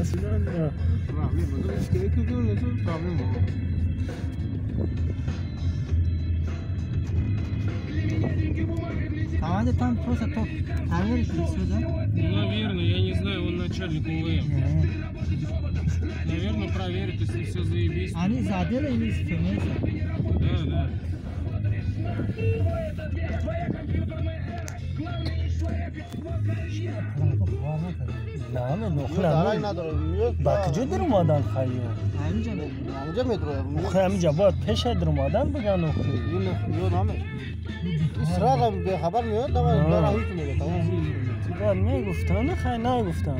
Аслан Проблема. Проблема. Команда там просто топ. Проверить все, да? Ну, наверное, я не знаю, он начальник УВМ. Наверное, проверит, если все заебись. Они из отдела или из ФМС? Да, да. Ба куҷо даромадан хайё? Охи ҳаминҷа бояд пеша даромадан биган охи. Сразу бехабар меояд, давай дара ҳуч мега, тамом. Бояд мегуфтан, хай нагуфтан.